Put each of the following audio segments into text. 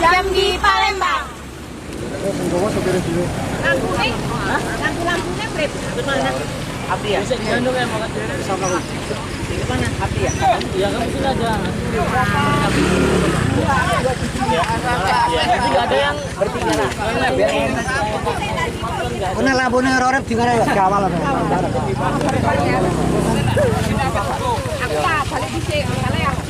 Jambi Palembang. Lampune, lampu-lampune prip? Api ya? Mana? Api ya? Ya kamu sini aja. Tidak ada yang bertiga lah. Ini lampune ora urip dingane gawal. Aku tak balik dhisik, kale aku.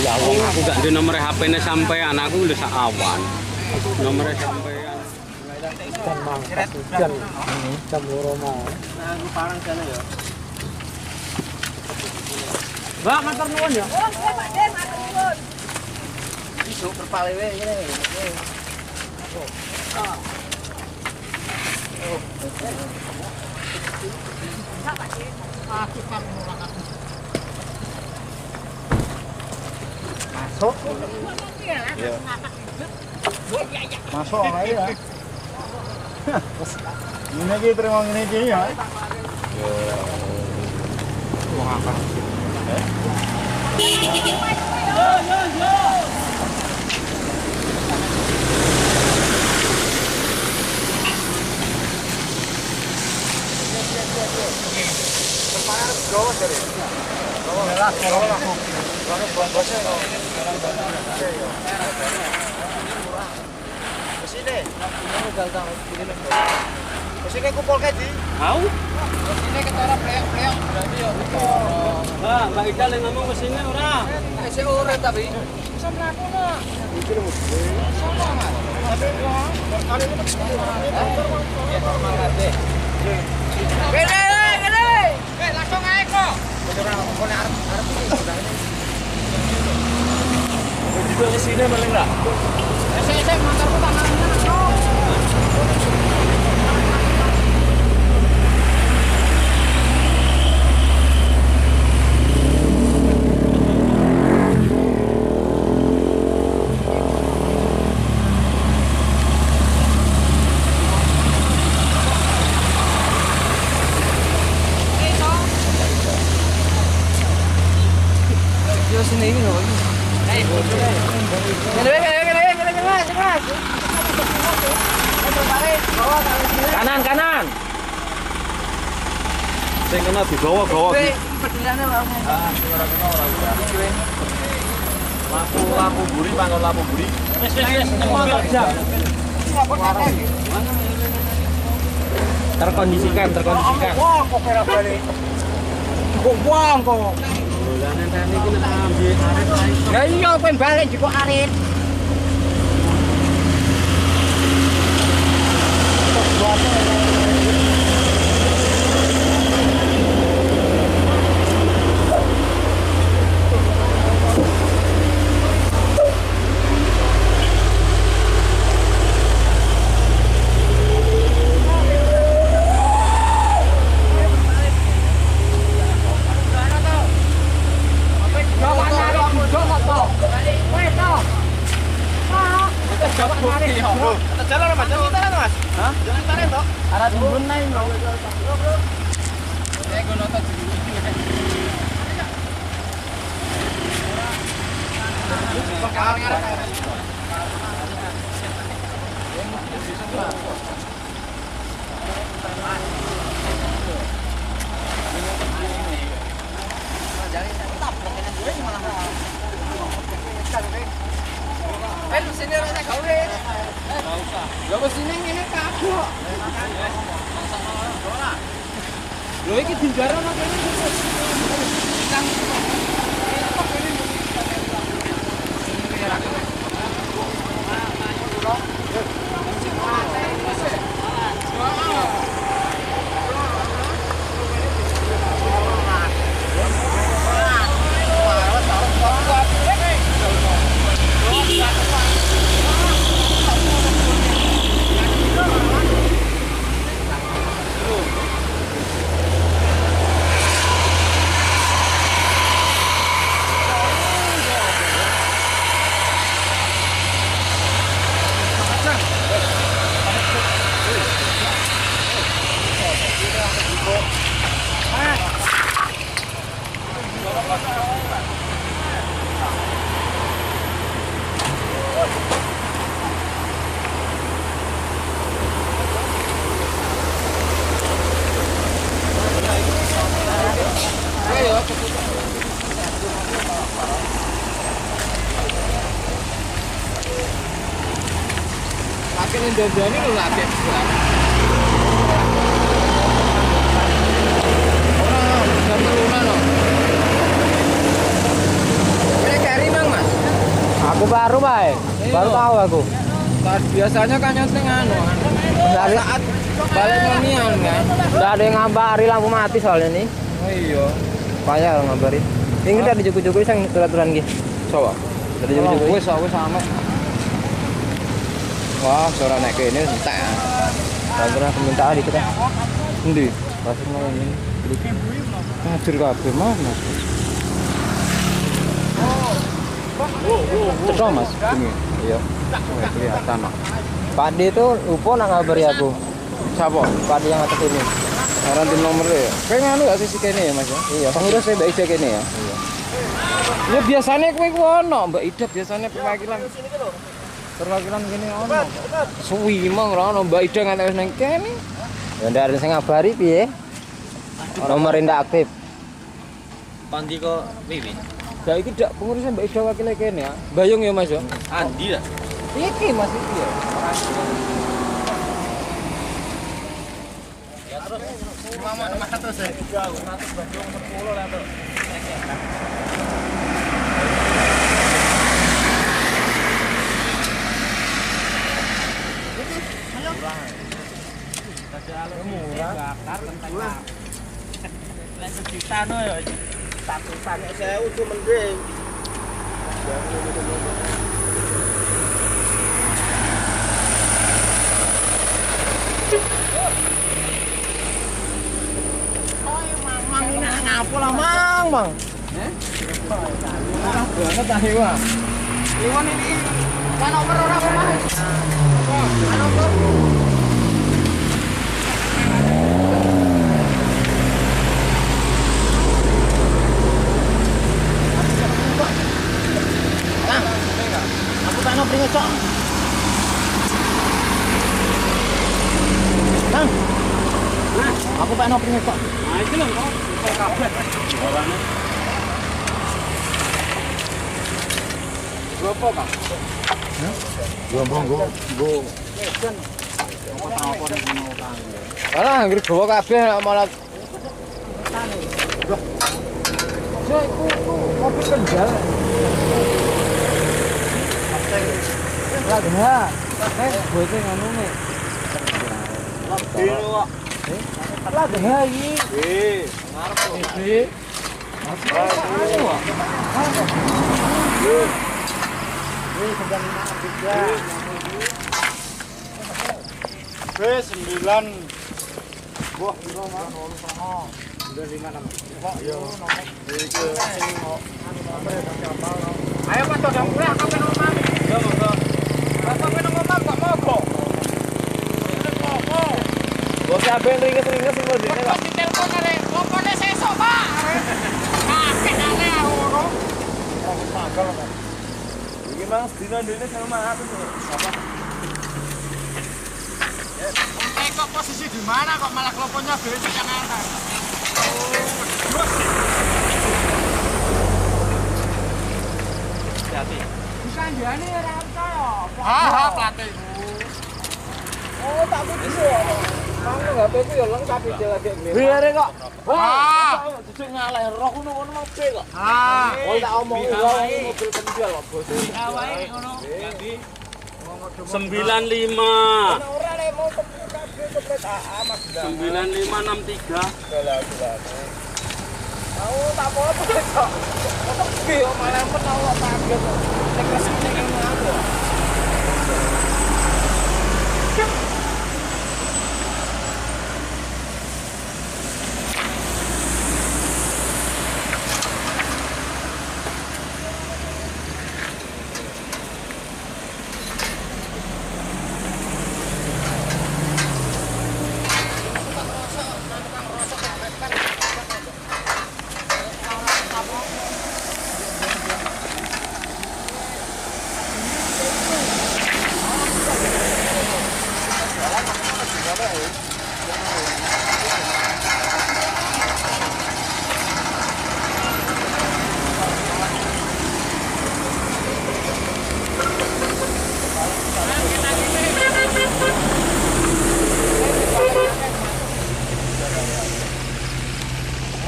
Ya wong aku gak duwe nomor HP-ne sampean, aku lho sak awan. Nomor sampean. Jam mangkat hujan. Jam 2 mau. Nah, aku parang sana ya. Mbak, matur nuwun ya. Oh, nggih Pak De, matur nuwun. Iso perpalewe ngene. Masuk. Masuk ae ya. Ngene iki terima ngene iki ya. Wong apa? Yo yo yo. Kesini kumpul ke di? Mau? Kesini ketara pleok-pleok berarti ya. Mbak, Mbak Ida yang ngomong kesini ora? Isih ora tapi. Bisa mlaku no. Iki lho. Sopo, Mas? Ya normal kabeh. Kene, kene. Eh, langsung ae kok. Ora arep iki. Juga kesini paling enggak? Esek-esek motorku tak nang. Sini iki lho iki. Kene, Mas. Kanan, kanan. Sing kena digawa-gawa iki. Pedulane wae. Ah, sing ora kena ora. Lampu lampu buri panggon lampu buri. Wis wis wis mobil aja. Terkondisikan, terkondisikan. Wah, kok kira balik. Kok buang kok. Lah nenteni iki nek ambil arit ra iso. Lah iya pengen balik jiko arit. Jalan Mas, jalan tarik Mas. Hah? Jalan tarik toh? Arah turun naik lho. Eh, gue nonton juga. Eh, lu sini ora gawe. Enggak usah. Lah mesine ngene kagok. Lho iki dinjaran apa ini? Lagi ndandani lho lagi. Ora, jam 3 lho. Kene kari Mang, Mas. Aku baru, Pak. Baru tahu aku. Biasanya kan nyonting anu. Saat balik ngonian kan. Enggak ada yang ngabari lampu mati soalnya nih. Oh iya. Payah kalau ngabari. Ini dari Jokowi sang turun-turunan ki. Coba. Dari Jokowi. Wis aku sampe. Wah, suara naik ke ini entek. Pernah minta dikit ya. Endi? Pasir mau ini. Hadir kabeh Mas. Cetha Mas, ini. Iya. Kelihatan. Pak D itu lupa nak ngabari aku. Siapa? Pak D yang atas ini. Orang tim nomor ya. Kayak nganu gak sisi kene ya Mas ya? Iya. Pengurus Mbak Ida kene ya? Iya. Ya biasanya kowe ku ono, Mbak Ida biasanya perwakilan. Perwakilan kene ono. Suwi mong ora ono Mbak Ida nganti wis nang kene. Ya ndak ada sing ngabari piye? Nomor ndak aktif. Pandi kok wiwit. Lah iki dak pengurusnya Mbak Ida wakile kene ya. Bayung ya Mas ya. Andi lah. Iki Mas iki ya. Ya terus 500 ya. 100 Bandung 10 lah tuh. Murah. Sejuta no ya. Satu sewu itu mending. Mang ini ngapo lah Mang, Mang. Heh? Murah banget ah wah. Liwon ini kan nomor ora apa Mas? Kan nomor. Aku pengen opening kok. Nah, iki lho kok kabeh. Orane. Berapa, Kang? Hah? Yo monggo, nggo. Alah, anggere gawa kabeh malah. Ya iku kopi kendal. Lah, bose nganune. Dino kok. Lah, iki. B. Ngarep kok. B. B 9. Wah, piro, Mas? 956. Yo. Ayo Pak Dodong kuwi aku pengen omah. Yo monggo. Bapak pengen omah kok mogok. Bos aben ringes-ringes sing kondene kok. Kok ditelepon arek, opone sesuk, Pak. Kakek ale ora. Iki mang sedina ndene sama aku. Apa? Kok posisi di mana kok malah kelompoknya besok yang antar. Oh, Hati. Bisa ndane ora percaya. Ha, pelatih. Oh, tak puji yo. Mang HP ku yo lengkap iki lagi. Biare kok. Ah. Duduk ngaleh roh ngono-ngono mobil kok. Ah. Oh, tak omongi wae mobil kendal kok, Bos. Awake ngono. Ganti 95. Ora nek mau tepuk kabeh komplit AA Mas. 9563. Mau tak apa-apa kok. Tapi yo malah menawa kaget. Nek resine ngono aku.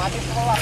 Mati sekolah.